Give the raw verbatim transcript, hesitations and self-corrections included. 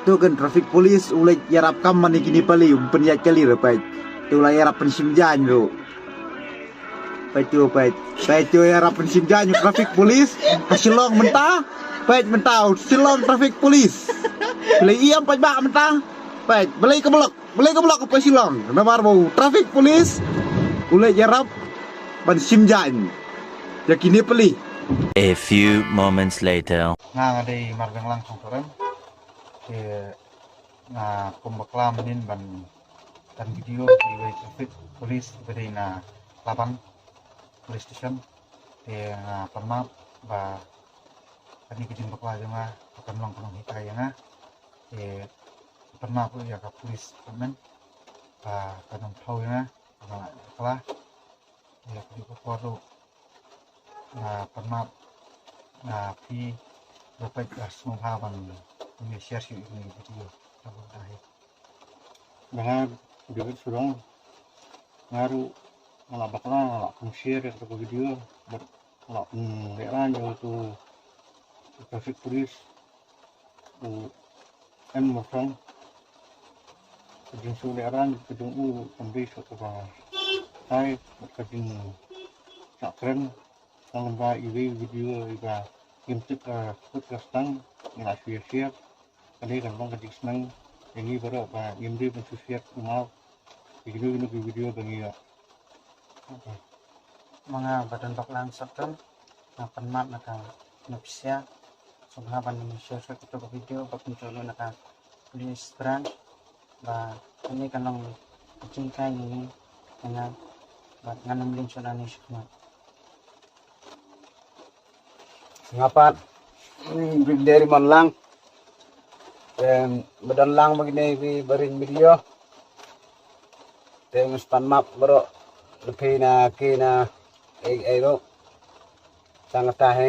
Tu kan traffic police u leit ïarap kam mane kine pali, u pynïaid kali ruh peit. Tu u la ïarap pynshim jaiñ ruh. Peit tu peit. Peit tu ïarap pynshim jaiñ u traffic police. Ha Shillong mynta. Peit mynta u Shillong traffic police. Balei ïam peit ba mynta. Peit balei ka block. Balei ka block ha Shillong. Namar ba u traffic police u leit ïarap ban shim jaiñ ïa kine pali. A few moments later. Nga nga dei Marbenglang Songtoren. Te nga kum bakla mynnin ban, ban video ïa uwei traffic police ba dei na Klabang Police Station. Te nga pan map ba kane ka jingbakla jong nga ka kan long ka nonghikai ïa nga. Te pan map ruh ïa ka police department ba ka nongthaw ïa nga, ka nongla bakla. Ïa ka dei ka por ruh nga pan map na phi ba peit, ba sngewbha ban, ban share shuh ïa kane ka video. Ba nga David Surong, nga ruh nga la bakla, nga la pynshare ïa kata ka video bad nga la pynlehraiñ ïa utu u traffic police u M Murthong. Ka jingsngewlehraiñ ka jong u kam dei shuh kaba tai bad ka jingshah kren. Tang ba iwei i video iba ngim tip ka kut ka stang, ngi la shu ïa share. Kane kan long ka jingsneng ïa ngi baroh ba ngim dei ban shu share kumno ïa kino kino ki video ba ngi ïoh. Ma nga Badonbaklang Songtoren, nga pan map na ka nongpynshitom. Sngewbha ban share shuh ïa kito ki video ba pynjulor na ka police branch. Ba kane kan long ka jinghikai ïa ngi, ïa nga, bad ngan ym lyngngoh nangne shakhmat. Nga pat, mm, Brigadier Imon Lang. Te ba don lang ba kine ki ba ring video. Te nga shu pan map baroh na phi na ki na ei ei ruh. Tang kata hi.